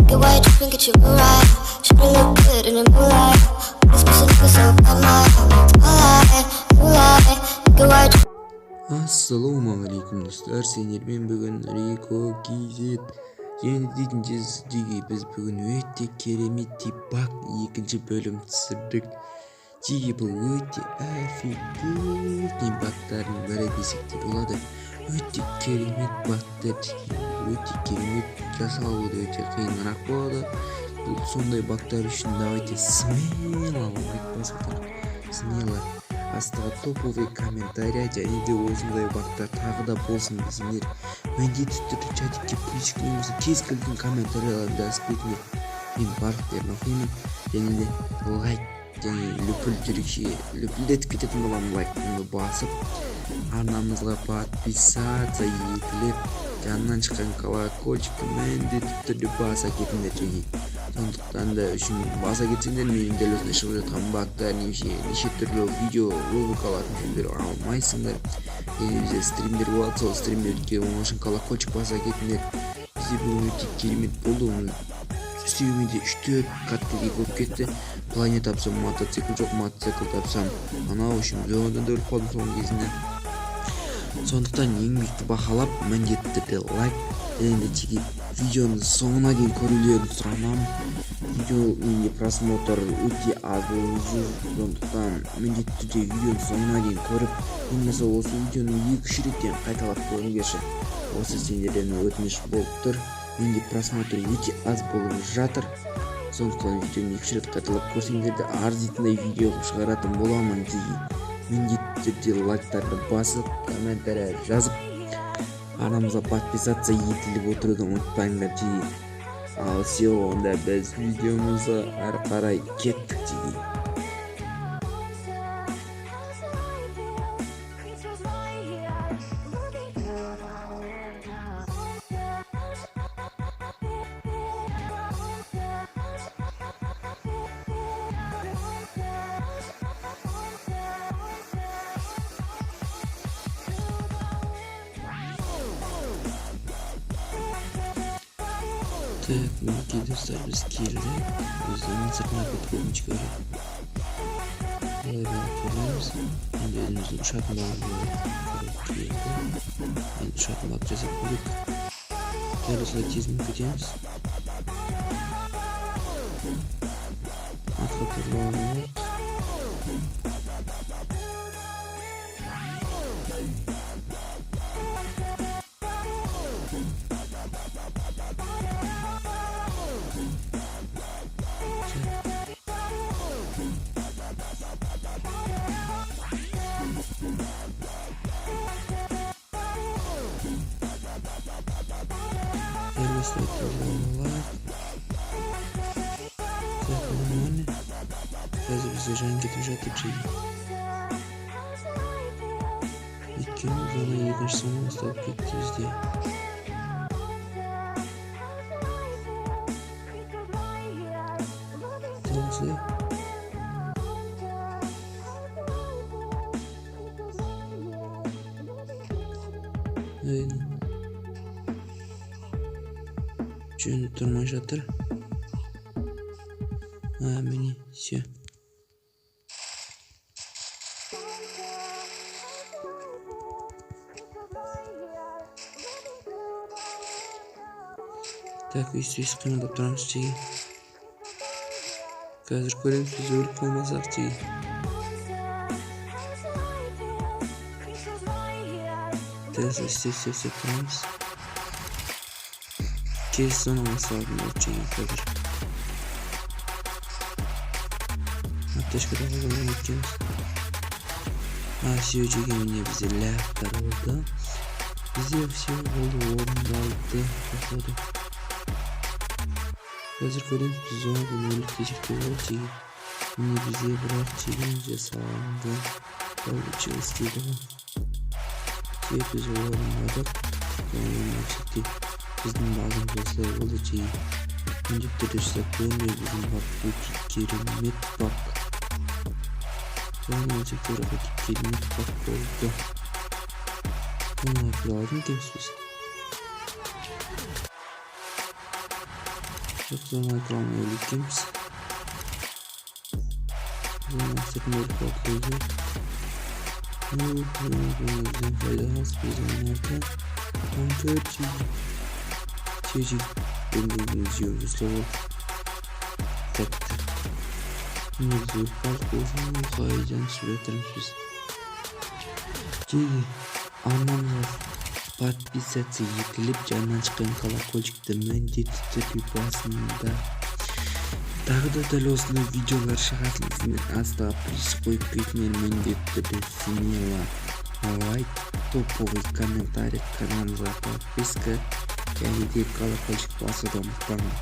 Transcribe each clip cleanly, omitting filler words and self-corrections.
Get why you tripping, get you a ride. Should've looked good in the moonlight. This pussy nigga so bad, my lie, lie. Get why you Ассалаумағалейкум, достар! Сендермен бүгін Рико KZ. Және дейтін жеге, біз бүгін өте керемет баг екінші бөлім түсірдік. Жеге, бұл өте офигетный багтардың бірі десек те болады. Өте керемет багтар, жеге, өте керемет, жасалуы да өте қиынырақ болады. Бұл сондай багтар үшін давайте смело лайк басып отырайық, смело астыға топовый комментарий. Және де осындай багтар тағы да болсын десеңдер, міндетті түрде чатикке плюсик болмаса кез келген комментарийларды жазып кетіңдер, мен барлықтарын оқимын. Және де лайк және лүпіл, жүрекше лүпілдетіп кететін боламын. Лайкты басып, арнамызға подписаться етіліп, жанынан шыққан колокольчикті міндетті түрде баса кетіңдер. Жеге, сондықтан да үшін баса кетсеңдер, менің дәл осындай шығып жатқан багтар немесе неше түрлі видео рубрикалардың жөндері алмайсыңдар. Және бізде стримдер болады, сол стримдерге оң үшін колокольчик баса кетіңдер. Бізде бүгін өте керемет болды, оны істеуіме де 3-4 каткіге көп кетті. Плане тапсам, мотоцикл жоқ, мотоцикл тапсам, анау үшін зонадан да өліп қалдым соның кезінде. Сондықтан еңбекті бағалап, міндетті түрде лайк және де жеке видеоны соңына дейін көрулерін сұранамын. Видео менде просмотр өте аз болып жүр, сондықтан міндетті түрде видеоны соңына дейін көріп, болмаса осы видеоны 2-3 реттен қайталап көріңдерші. Осы сендерден өтініш болып тұр. Менде просмотр өте аз болып жатыр, сондықтан видеоны 2-3 рет қайталап көрсеңдер де арзитындай видео қылып шығаратын боламын. Жеке, міндетті түрде лайктарды басып, комментарий жазып, арнамызға подписаться етіліп отыруды ұмытпаңдар, жеге. Ал все, онда біз видеомызға әрі қарай кеттік, жеге. Так, мінекей, достар, біз келдік. Өзінің сыртына кетіп, өкінішке орай. Олай болып көреміз. Енді өзіміздің ұшатын балымыз келді. Енді ұшатын балық жасап көрейік. Дәл осылай тез мініп кетеміз. Атқа тұрып алайық. Дәл осылай тұрып алайық. Так, нормально. Қазір бізде жан кетіп жатыр, жеге. Өйткені зона, екінші зона басталып кетті бізде. Дәл осылай. Ей, жөні тұрмай жатыр. А, міне, все. Так, өйстіп өйстіп қимылдап тұрамыз, жеге. Қазір көреміз, біз өліп қалмасақ, жеге. Дәл істеп істеп істеп тұрамыз. Келесі зона басталатын болды, жеге, қазір. Аптечкада қолданып өткенбіз. А, все, жеге, міне, бізде ляптар болды. Бізде все болды, орындалды, походу. Қазір көреміз, біз зонадан өлдік десек те болады, жеге. Міне, бізде бірақ челлендж жасалынды. Получилось дейді ғой. Все, біз орындадық. Және біздің багымыз осылай болды, жеге. Міндетті түрде жасап көріңдер, біздің баг өте керемет баг. Және өте керемет баг болды. Оны алатын екенбіз біз. Жоқ, зона туралы өліп екенбіз. Зона сыртында өліп қалдық өзі. Бізден пайда аз, біз 16, 14. Жеги, жеги, өзіміз ұстап алдық. Так, так, негізі өліп қалдық. Қайдан түсіп жатырмыз біз? Жеги, арнамызға подписаться етіліп, жанынан шыққан колокольчикті міндетті түрде басыңдар. Тағы да дәл осындай видеолар шығатын, сендер астыға плюс қойып кетіңдер. Міндетті түрде смело лайк, топовый комментарий, каналымызға подписка және де колокольчик басуды ұмытпаңдар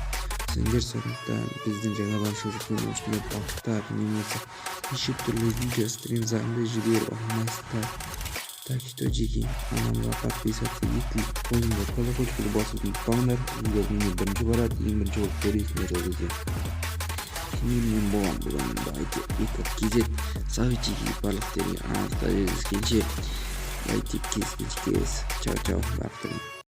сендер. Сондықтан біздің жаңадан шығып жатқан осындай багтар немесе неше түрлі видео стримзарымды жіберіп алмайсыздар. Так что, жеке, арнамызға подписаться етіліп қойыңдар, колокольчикті басуды ұмытпаңдар. Видео менен бірінші барады, ең бірінші болып көресіңдер ол кезде. Сендермен болған бүгін Давайте Рико KZ. Сау, жеке, барлықтарыңа. Арнамызда кездескенше, давайте, кездескенше. Чао, чао барлықтарыңа.